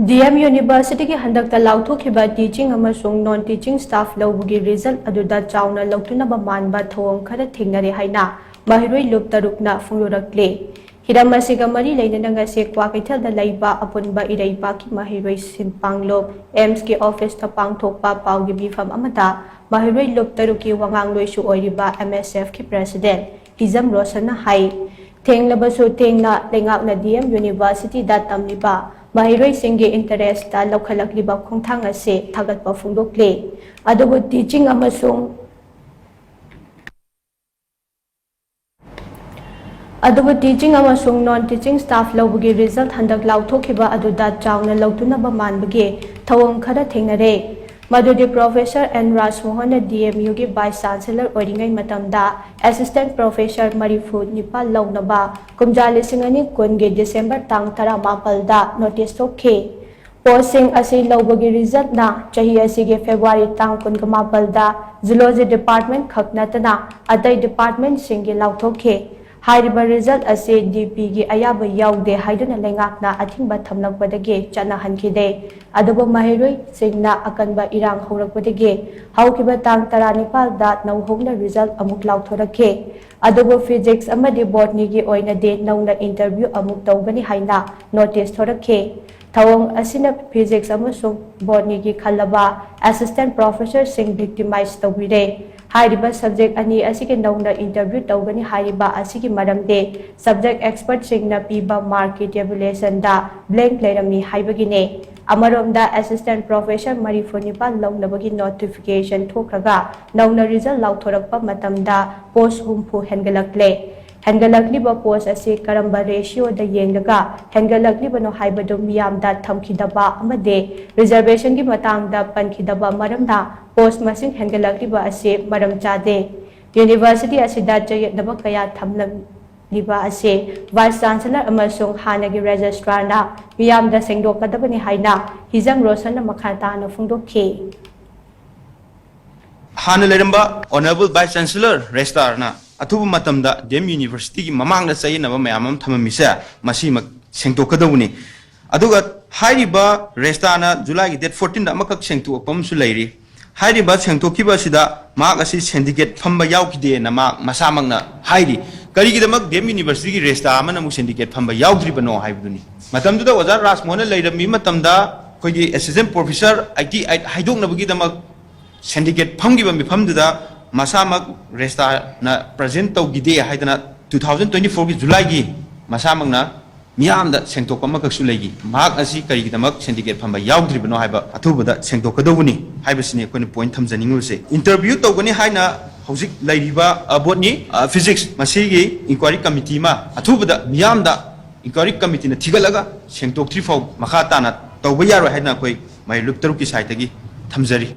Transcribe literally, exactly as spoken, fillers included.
D M ꯌꯨꯅꯤꯚꯔꯁꯤꯇꯤꯒꯤ ꯍꯟꯗꯛꯇ ꯂꯥꯎꯊꯣꯛꯈꯤꯕ teaching ꯑꯃꯁꯨꯡ ꯅꯣꯟ ꯇꯤꯆꯤꯡ ꯁ꯭ꯇꯥꯐ ꯂꯧꯕꯒꯤ ꯔꯤꯖꯜꯠ ꯑꯗꯨꯗ ꯆꯥꯎꯅ ꯂꯧꯊꯨꯅꯕ ꯃꯥꯟꯕ ꯊꯧꯑꯣꯡ ꯈꯔ ꯊꯦꯡꯅꯔꯦ ꯍꯥꯏꯅ ꯃꯍꯩꯔꯣꯏ ꯂꯨꯞ ꯇꯔꯨꯛꯅ ꯐꯣꯡꯗꯣꯔꯛꯂꯦ꯫ ꯍꯤꯔꯝ ꯑꯁꯤꯒ ꯃꯔꯤ ꯂꯩꯅꯅ ꯉꯁꯤ ꯀ꯭ꯋꯥꯀꯩꯊꯦꯜꯗ ꯂꯩꯕ ꯑꯄꯨꯟꯕ ꯏꯔꯩꯄꯥꯛꯀꯤ ꯃꯍꯩꯔꯣꯏ ꯁꯤꯟꯄꯥꯡꯂꯨꯞ ꯑꯦꯝꯁꯀꯤ ꯑꯣꯐꯤꯁꯇ ꯄꯥꯡꯊꯣꯛꯄ ꯄꯥꯎꯒꯤ ꯃꯤꯐꯝ ꯑꯃꯗ ꯃꯍꯩꯔꯣꯏ ꯂꯨꯞ ꯇꯔꯨꯛꯀꯤ ꯋꯥꯉꯥꯡꯂꯣꯏꯁꯨ ꯑꯣꯏꯔꯤꯕ ꯑꯦꯝ ꯑꯦꯁ ꯑꯦꯐꯀꯤ ꯄ꯭ꯔꯦꯁꯤꯗꯦꯟꯠ ꯍꯤꯖꯝ ꯔꯣꯁꯟꯅ ꯍꯥꯏ꯫ ꯊꯦꯡꯂꯕꯁꯨ ꯊꯦꯡꯅ ꯂꯩꯉꯥꯛꯅ ꯗꯤ ꯑꯦꯝ ꯌꯨꯅꯤꯚꯔꯁꯤꯇꯤꯗ ꯇꯝꯂꯤꯕ ꯃꯍꯩꯔꯣꯏꯁꯤꯡꯒꯤ ꯏꯟꯇꯔꯦꯁꯇ ꯂꯧꯈꯠꯂꯛꯂꯤꯕ ꯈꯣꯡꯊꯥꯡ ꯑꯁꯤ ꯊꯥꯒꯠꯄ ꯐꯣꯡꯗꯣꯛꯂꯤ꯫ ꯑꯗꯨꯕꯨ ꯇꯤꯆꯤꯡ ꯑꯃꯁꯨꯡ ꯑꯗꯨꯕꯨ ꯇꯤꯆꯤꯡ ꯑꯃꯁꯨꯡ ꯅꯣꯟ ꯇꯤꯆꯤꯡ ꯁ꯭ꯇꯥꯐ ꯂꯧꯕꯒꯤ ꯔꯤꯖꯜꯠ ꯍꯟꯗꯛ ꯂꯥꯎꯊꯣꯛꯈꯤꯕ ꯑꯗꯨꯗ ꯆꯥꯎꯅ ꯂꯧꯇꯨꯅꯕ ꯃꯥꯟꯕꯒꯤ ꯊꯧꯑꯣꯡ ꯈꯔ ꯊꯦꯡꯅꯔꯦ꯫ ꯃꯗꯨꯗꯤ ꯄ꯭ꯔꯣꯐꯦꯁꯔ ꯑꯦꯟ ꯔꯥꯖꯃꯣꯍꯟꯅ ꯗꯤ ꯑꯦꯝ ꯌꯨꯒꯤ ꯚꯥꯏꯁ ꯆꯥꯟꯁꯦꯂꯔ ꯑꯣꯏꯔꯤꯉꯩ ꯃꯇꯝꯗ ꯑꯦꯁꯤꯁꯇꯦꯟꯠ ꯄ꯭ꯔꯣꯐꯦꯁꯔ ꯃꯔꯤꯐꯨ ꯅꯤꯄꯥꯜ ꯂꯧꯅꯕ ꯀꯨꯝꯖꯥ ꯂꯤꯁꯤꯡ ꯑꯅꯤ ꯀꯨꯟꯒꯤ ꯗꯤꯁꯦꯝꯕꯔ ꯇꯥꯡ ꯇꯔꯥꯃꯥꯄꯜꯗ ꯅꯣꯇꯤꯁ ꯊꯣꯛꯈꯤ꯫ ꯄꯣꯁꯁꯤꯡ ꯑꯁꯤ ꯂꯧꯕꯒꯤ ꯔꯤꯖꯜꯠꯅ ꯆꯍꯤ ꯑꯁꯤꯒꯤ ꯐꯦꯕ꯭ꯔꯨꯋꯥꯔꯤ ꯇꯥꯡ ꯀꯨꯟꯃꯥꯄꯜꯗ ꯖꯨꯂꯣꯖꯤ ꯗꯤꯄꯥꯔꯠꯃꯦꯟꯠ ꯈꯛ ꯅꯠꯇꯅ ꯑꯇꯩ ꯗꯤꯄꯥꯔꯠꯃꯦꯟꯠꯁꯤꯡꯒꯤ ꯂꯥꯎꯊꯣꯛꯈꯤ꯫ ꯍꯥꯏꯔꯤꯕ ꯔꯤꯖꯜꯠ ꯑꯁꯤ ꯗꯤ ꯄꯤꯒꯤ ꯑꯌꯥꯕ ꯌꯥꯎꯗꯦ ꯍꯥꯏꯗꯨꯅ ꯂꯩꯉꯥꯛꯅ ꯑꯊꯤꯡꯕ ꯊꯝꯂꯛꯄꯗꯒꯤ ꯆꯠꯅꯍꯟꯈꯤꯗꯦ꯫ ꯑꯗꯨꯕꯨ ꯃꯍꯩꯔꯣꯏꯁꯤꯡꯅ ꯑꯀꯟꯕ ꯏꯔꯥꯡ ꯍꯧꯔꯛꯄꯗꯒꯤ ꯍꯧꯈꯤꯕ ꯇꯥꯡ ꯇꯔꯥꯅꯤꯄꯥꯜꯗ ꯅꯧꯍꯧꯅ ꯔꯤꯖꯜꯠ ꯑꯃꯨꯛ ꯂꯥꯎꯊꯣꯔꯛꯈꯤ꯫ ꯑꯗꯨꯕꯨ ꯐꯤꯖꯤꯛꯁ ꯑꯃꯗꯤ ꯕꯣꯠꯅꯤꯒꯤ ꯑꯣꯏꯅꯗꯤ ꯅꯧꯅ ꯏꯟꯇꯔꯚ꯭ꯌꯨ ꯑꯃꯨꯛ ꯇꯧꯒꯅꯤ ꯍꯥꯏꯅ ꯅꯣꯇꯤꯁ ꯊꯣꯔꯛꯈꯤ꯫ ꯊꯧꯑꯣꯡ ꯑꯁꯤꯅ ꯐꯤꯖꯤꯛꯁ ꯑꯃꯁꯨꯡ ꯕꯣꯠꯅꯤꯒꯤ ꯈꯜꯂꯕ ꯑꯦꯁꯤꯁꯇꯦꯟꯠ ꯄ꯭ꯔꯣꯐꯦꯁꯔꯁꯤꯡ ꯚꯤꯛꯇꯤꯃꯥꯏꯖ ꯇꯧꯕꯤꯔꯦ꯫ ꯍꯥꯏꯔꯤꯕ ꯁꯕꯖꯦꯛ ꯑꯅꯤ ꯑꯁꯤꯒꯤ ꯅꯧꯅ ꯏꯟꯇꯔꯚ꯭ꯌꯨ ꯇꯧꯒꯅꯤ ꯍꯥꯏꯔꯤꯕ ꯑꯁꯤꯒꯤ ꯃꯔꯝꯗꯤ ꯁꯕꯖꯦꯛ ꯑꯦꯛꯁꯄꯔꯠꯁꯤꯡꯅ ꯄꯤꯕ ꯃꯥꯔꯛꯀꯤ ꯇꯦꯕꯨꯂꯦꯁꯟꯗ ꯕ꯭ꯂꯦꯡꯛ ꯂꯩꯔꯝꯃꯤ ꯍꯥꯏꯕꯒꯤꯅꯤ꯫ ꯑꯃꯔꯣꯝꯗ ꯑꯦꯁꯤꯁꯇꯦꯟꯠ ꯄ꯭ꯔꯣꯐꯦꯁꯔ ꯃꯔꯤꯐꯨ ꯅꯤꯄꯥꯜ ꯂꯧꯅꯕꯒꯤ ꯅꯣꯇꯤꯐꯤꯀꯦꯁꯟ ꯊꯣꯛꯈ꯭ꯔꯒ ꯅꯧꯅ ꯔꯤꯖꯜꯠ ꯂꯥꯎꯊꯣꯔꯛꯄ ꯃꯇꯝꯗ ꯄꯣꯁ ꯍꯨꯝꯐꯨ ꯍꯦꯟꯒꯠꯂꯛꯂꯦ꯫ ꯍꯦꯟꯒꯠꯂꯛꯂꯤꯕ ꯄꯣꯁ ꯑꯁꯤ ꯀꯔꯝꯕ ꯔꯦꯁꯤꯌꯣꯗ ꯌꯦꯡꯂꯒ ꯍꯦꯟꯒꯠꯂꯛꯂꯤꯕꯅꯣ ꯍꯥꯏꯕꯗꯨ ꯃꯤꯌꯥꯝꯗ ꯊꯝꯈꯤꯗꯕ ꯑꯃꯗꯤ ꯔꯤꯖꯔꯕꯦꯁꯟꯒꯤ ꯃꯇꯥꯡꯗ ꯄꯟꯈꯤꯗꯕ ꯃꯔꯝꯅ ꯄꯣꯁ ꯃꯁꯤꯡ ꯍꯦꯟꯒꯠꯂꯛꯂꯤꯕ ꯑꯁꯤ ꯃꯔꯝ ꯆꯥꯗꯦ꯫ ꯌꯨꯅꯤꯚꯔꯁꯤꯇꯤ ꯑꯁꯤꯗ ꯆꯌꯦꯠꯅꯕ ꯀꯌꯥ ꯊꯝꯂꯝꯂꯤꯕ ꯑꯁꯤ ꯚꯥꯏꯁ ꯆꯥꯟꯁꯦꯂꯔ ꯑꯃꯁꯨꯡ ꯍꯥꯟꯅꯒꯤ ꯔꯦꯖꯤꯁꯇ꯭ꯔꯥꯔꯅ ꯃꯤꯌꯥꯝꯗ ꯁꯦꯡꯗꯣꯛꯀꯗꯕꯅꯤ ꯍꯥꯏꯅ ꯍꯤꯖꯝ ꯔꯣꯁꯟꯅ ꯃꯈꯥ ꯇꯥꯅ ꯐꯣꯡꯗꯣꯛꯈꯤ꯫ ꯍꯥꯟꯅ ꯂꯩꯔꯝꯕ ꯑꯣꯅꯔꯦꯕꯜ ꯚꯥꯏꯁ ꯆꯥꯟꯁꯦꯂꯔ ꯔꯦꯖꯤꯁꯇ꯭ꯔꯥꯔꯅ ꯑꯊꯨꯕ ꯃꯇꯝꯗ ꯗꯤ ꯑꯦꯝ ꯌꯨꯅꯤꯚꯔꯁꯤꯇꯤꯒꯤ ꯃꯃꯥꯡꯗ ꯆꯌꯦꯠꯅꯕ ꯃꯌꯥꯝ ꯑꯃ ꯊꯝꯃꯝꯃꯤꯁꯦ ꯃꯁꯤꯃꯛ ꯁꯦꯡꯗꯣꯛꯀꯗꯧꯕꯅꯤ꯫ ꯑꯗꯨꯒ ꯍꯥꯏꯔꯤꯕ ꯔꯦꯁꯇꯥꯅ ꯖꯨꯂꯥꯏꯒꯤ ꯗꯦꯠ ꯐꯣꯔꯇꯤꯟꯗ ꯑꯃꯈꯛ ꯁꯦꯡꯗꯣꯛꯄ ꯑꯃꯁꯨ ꯂꯩꯔꯤ꯫ ꯍꯥꯏꯔꯤꯕ ꯁꯦꯡꯗꯣꯛꯈꯤꯕ ꯑꯁꯤꯗ ꯃꯍꯥꯛ ꯑꯁꯤ ꯁꯦꯟꯗꯤꯀꯦꯠ ꯐꯝꯕ ꯌꯥꯎꯈꯤꯗꯦꯅ ꯃꯍꯥꯛ ꯃꯁꯥꯃꯛꯅ ꯍꯥꯏꯔꯤ꯫ ꯀꯔꯤꯒꯤꯗꯃꯛ ꯗꯤ ꯑꯦꯝ ꯌꯨꯅꯤꯚꯔꯁꯤꯇꯤꯒꯤ ꯔꯦꯁꯇꯥ ꯑꯃꯅ ꯑꯃꯨꯛ ꯁꯦꯟꯗꯤꯀꯦꯠ ꯐꯝꯕ ꯌꯥꯎꯗ꯭ꯔꯤꯕꯅꯣ ꯍꯥꯏꯕꯗꯨꯅꯤ꯫ ꯃꯇꯝꯗꯨꯗ ꯑꯣꯖꯥ ꯔꯥꯖꯃꯣꯍꯟꯅ ꯂꯩꯔꯝꯃꯤ ꯃꯇꯝꯗ ꯑꯩꯈꯣꯏꯒꯤ ꯑꯦꯁꯤꯁꯇꯦꯟ ꯄ꯭ꯔꯣꯐꯦꯁꯔ ꯑꯩꯠꯇꯤ ꯑꯩꯠ ꯍꯥꯏꯗꯣꯛꯅꯕꯒꯤꯗꯃꯛ ꯁꯦꯟꯗꯤꯀꯦꯠ ꯐꯝꯈꯤꯕ ꯃꯤꯐꯝꯗꯨꯗ ꯃꯁꯥꯃꯛ ꯔꯦꯁꯇꯥꯅ ꯄ꯭ꯔꯖꯦꯟ ꯇꯧꯈꯤꯗꯦ ꯍꯥꯏꯗꯅ ꯇꯨ ꯊꯥꯎꯖꯟ ꯇ꯭ꯋꯦꯟꯇꯤ ꯐꯣꯔꯒꯤ ꯖꯨꯂꯥꯏꯒꯤ ꯃꯁꯥꯃꯛꯅ ꯃꯤꯌꯥꯝꯗ ꯁꯦꯡꯗꯣꯛꯄ ꯑꯃꯈꯛꯁꯨ ꯂꯩꯈꯤ꯫ ꯃꯍꯥꯛ ꯑꯁꯤ ꯀꯔꯤꯒꯤꯗꯃꯛ ꯁꯦꯟꯗꯤꯀꯦꯠ ꯐꯝꯕ ꯌꯥꯎꯗ꯭ꯔꯤꯕꯅꯣ ꯍꯥꯏꯕ ꯑꯊꯨꯕꯗ ꯁꯦꯡꯗꯣꯛꯀꯗꯧꯕꯅꯤ ꯍꯥꯏꯕꯁꯤꯅꯤ ꯑꯩꯈꯣꯏꯅ ꯄꯣꯏꯟꯠ ꯊꯝꯖꯅꯤꯡꯉꯤꯕꯁꯦ꯫ ꯏꯟꯇꯔꯚ꯭ꯌꯨ ꯇꯧꯒꯅꯤ ꯍꯥꯏꯅ ꯍꯧꯖꯤꯛ ꯂꯩꯔꯤꯕ, ꯑ, ꯕꯣꯠꯅꯤ, ꯑ, ꯐꯤꯖꯤꯛꯁ, ꯃꯁꯤꯒꯤ ꯏꯟꯀ꯭ꯋꯥꯏꯔꯤ ꯀꯃꯤꯇꯤ ꯑꯃ ꯑꯊꯨꯕꯗ ꯃꯤꯌꯥꯝꯗ ꯏꯟꯀ꯭ꯋꯥꯏꯔꯤ ꯀꯃꯤꯇꯤꯅ ꯊꯤꯒꯠꯂꯒ ꯁꯦꯡꯗꯣꯛꯇ꯭ꯔꯤ ꯐꯥꯎ ꯃꯈꯥ ꯇꯥꯅ ꯇꯧꯕ ꯌꯥꯔꯣꯏ ꯍꯥꯏꯗꯅ ꯑꯩꯈꯣꯏ ꯃꯍꯩꯔꯣꯏ ꯂꯨꯞ ꯇꯔꯨꯛꯀꯤ ꯁꯥꯏꯠꯇꯒꯤ ꯊꯝꯖꯔꯤ꯫